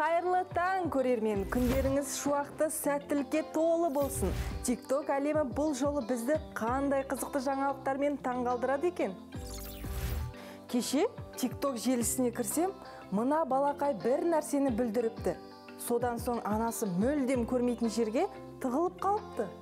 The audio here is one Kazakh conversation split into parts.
Қайырлы таң, көрермен, күндеріңіз шуақты, сәттілікке толы болсын. TikTok әлемі бұл жолы бізді қандай қызықты жаңалықтармен таңғалдырады екен? Кеше TikTok желісіне кірсем, мына балақай бір нәрсені бүлдіріпті. Содан соң анасы мүлдем көрмейтін жерге тығылып қалыпты.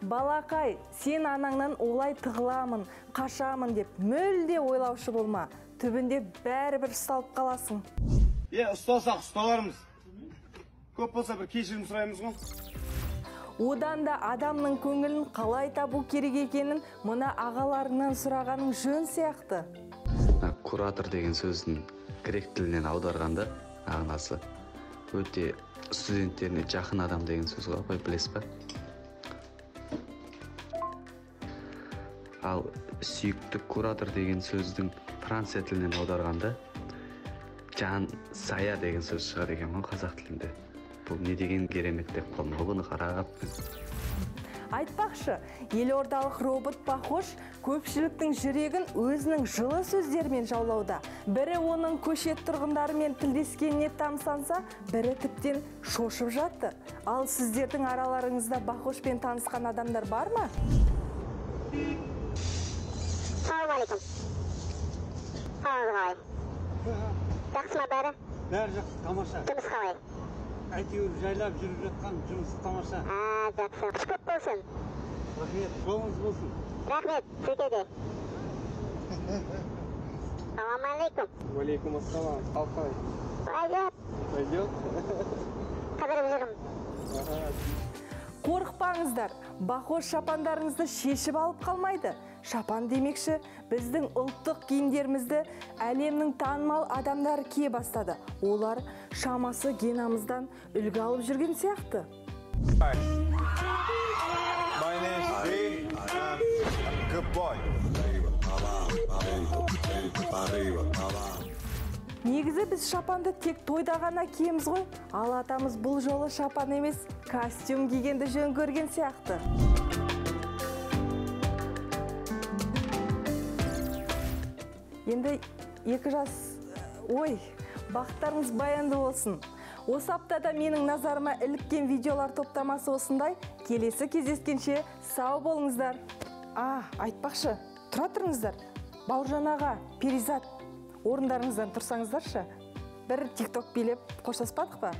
Балақай, сен анаңнан олай тығыламын, қашамын деп мүлде ойлаушы болма. Түбінде бәрібір ұсталып қаласың. Ұсталсақ ұсталармыз. Көп болса бір кешірім сұраймыз ғой. Одан да адамның көңілін қалай табу керек екенін мына ағаларынан сұрағаның жөн сияқты. Куратор деген сөздің грек тілінен аударғанда ағынасы өте студенттеріне жақын адам деген сөз ғой, апай, білесіз ба? Ал сүйікті куратор деген сөздің франция тілінен аударғанда жан сая деген сөз шығады екен ғой қазақ тілінде. Бұл не деген керемет деп қалдым ғой бұны қарап. Айтпақшы, елордалық робот Бахош көпшіліктің жүрегін өзінің жылы сөздерімен жаулауда. Бірі оның көше тұрғындарымен тілдескеніне тамсанса, бірі тіптен шошып жатты. Ал сіздердің араларыңызда Бахошпен танысқан адамдар бар ма? Ассалаумағалейкум. Қалыңыз қалай? Жақсы ма бәрі? Бәрі жақсы, тамаша. Жұмыс қалай? Әйтеуір жайлап жүріп жатқан жұмыс тамаша. Жақсы. Күш көп болсын. Рахмет, жолыңыз болсын. Рахмет, сізге де. Ассалаумағалейкум. Уалейкум ассалам. Қал қалай? Пойдет. Пойдет? Қыдырып жүрмін. Қорықпаңыздар, Бахош шапандарыңызды шешіп алып қалмайды. Шапан демекші, біздің ұлттық киімдерімізді әлемнің танымал адамдары кие бастады. Олар шамасы генамыздан үлгі алып жүрген сияқты. My name is V. I'm a good boy. Негізі біз шапанды тек тойда ғана киеміз ғой. Ал атамыз бұл жолы шапан емес, костюм кигенді жөн көрген сияқты. Енді екі жас, ой, бақыттарыңыз баянды болсын. Осы аптада менің назарыма іліккен видеолар топтамасы осындай. Келесі кездескенше сау болыңыздар. Айтпақшы, тұра тұрыңыздар. Бауыржан аға, Перизат, орындарыңыздан тұрсаңыздаршы. Бір TikTok билеп қоштаспадық па?